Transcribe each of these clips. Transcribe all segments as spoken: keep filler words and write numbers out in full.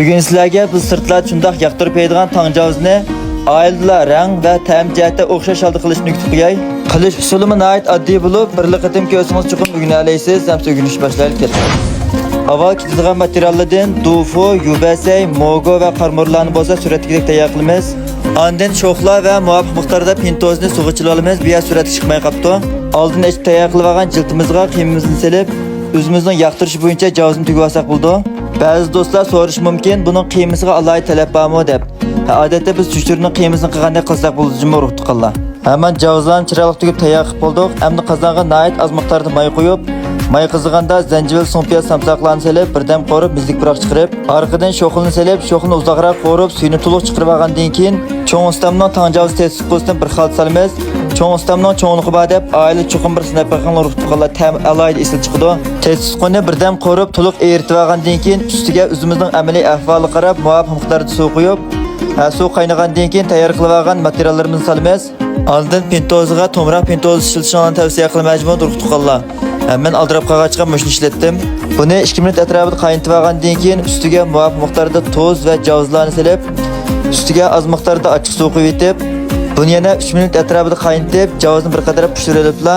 بۈگۈن سىلەرگە بىز سىرتلاردا شۇنداق ياقتۇرۇپ يەيدىغان تاڭ جاۋزىنى ئائىلىدىلا رەڭ ۋە تەم جەھەتتە ئوخشاش ھالدا قىلىشنى ئۆگىتىپ قوياي. قىلىش ئۇسۇلىمۇ ناھايىتى ئاددىي بولۇپ، بىرلا قېتىم كۆرسىڭىز چوقۇم ئۆگىنەلەيسىز. ئەمسە ئۆگىنىشكە باشلايلى. ئاۋۋال كېتىدىغان ماتېرىياللاردىن دۇفۇ، يۇبەسەي، موگو ۋە قارىمۇرۇلارنى بولسا سۈرەتتىكىدەك تەييار قىلىمىز. ئاندىن شوخلا ۋە مۇۋاپىق مىقداردا پىنتوزنى سۇغا چىلىۋالىمىز. بۇ يەر سۈرەتكە چىقماي قاپتۇ. ئالدىن ئېچىپ تەييار قىلىۋالغان جىلتىمىزغا قىيمىمىزنى سېلىپ، ئۆزىمىزنىڭ ياقتۇرۇشى بويىچە جاۋزىنى تۈگۈۋالساق بولىدۇ. بەزى دوستلار سورىشى مۇمكىن، بۇنىڭ قىيمىسىغا ئالاھىدە تەلەپ بارمۇ دەپ. ھە، ئادەتتە بىز چۆچۈرىنىڭ قىيمىسىنى قىلغاندەك قىلساق بولىدۇ جۇمۇ، ئۇرۇق تۇغقانلار. ھە، مانا جاۋزىلارنى چىرايلىق تۈگۈپ تەييار قىلىپ بولدۇق. ئەمدى قازانغا ناھايىتى ئاز مىقداردا ماي قۇيۇپ، ماي قىزىغاندا زەنجىۋىل، سۇڭپىياز، سامساقلارنى سېلىپ، بىردەم قورۇپ، مىززىك پۇراق چىقىرىپ، ئارقىدىن شوخلىنى سېلىپ، شوخلىنى ئۇزاقراق قورۇپ، سۈيىنى تولۇق چىقىرىپ ئالغاندىن كېيىن، چوڭ ئۇستامنىڭ تاڭ جاۋزى تېتىتقۇسىدىن بىر خالتا سالىمىز. چوڭ ئۇستامنىڭ چوڭلۇقى بار دەپ، ئائىلىدە چوقۇم بىر سىناپ بېقىڭلار، ئۇرۇق تۇغقانلار، تەم ئالاھىدە ئېسىل چىقىدۇ. تېتىتقۇنى بىردەم قورۇپ، تولۇق ئېرىتىپ ئالغاندىن كېيىن، ئۈستىگە ئۆزىمىزنىڭ ئەمەلىي ئەھۋالىغا قاراپ، مۇۋاپىق مىقداردا سۇ قۇيۇپ، ھە، سۇ قاينىغاندىن كېيىن تەييار قىلىۋالغان ماتېرىياللىرىمىزنى سالىمىز. ئاندىن پىنتوزىغا تومراق پىنتوز ئىشلىتىشىڭلارنى تەۋسىيە قىلىمەن جۇمۇ، ئۇرۇق تۇغقانلار. ھە، مەن ئالدىراپ قالغاچقا مۇشۇنى ئىشلەتتىم. بۇنى ئىككى مىنۇت ئەتراپىدا قاينىتىپ ئالغاندىن كېيىن، ئۈستىگە مۇۋاپىق مىقداردا تۇز ۋە جاۋزىلارنى سېلىپ، ئۈستىگە ئاز مىقداردا ئاچچىق سۇ قۇيۇۋېتىپ، بۇنى يەنە ئۈچ مىنۇت ئەتراپىدا قاينىتىپ، جاۋزىنى بىر قەدەر پىشۇرۇۋېلىپلا،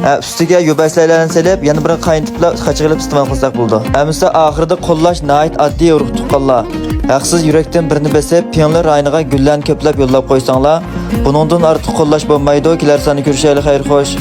ھە، ئۈستىگە يۇبەسەيلەرنى سېلىپ، يەنە بىر قاينىتىپلا قاچىغا ئېلىپ ئىستېمال قىلساق بولىدۇ. ئەمىسە ئاخىرىدا قوللاش ناھايىتى ئاددىي، ئۇرۇق تۇغقانلار. ھەقسىز يۈرەكتىن بىرنى بېسىپ، پىڭلې رايونىغا گۈللەرنى كۆپلەپ يوللاپ قويساڭلار، بۇنىڭدىن ئارتۇق قوللاش بولمايدۇ. كېلەر ساندا كۆرۈشەيلى، خەير خوش.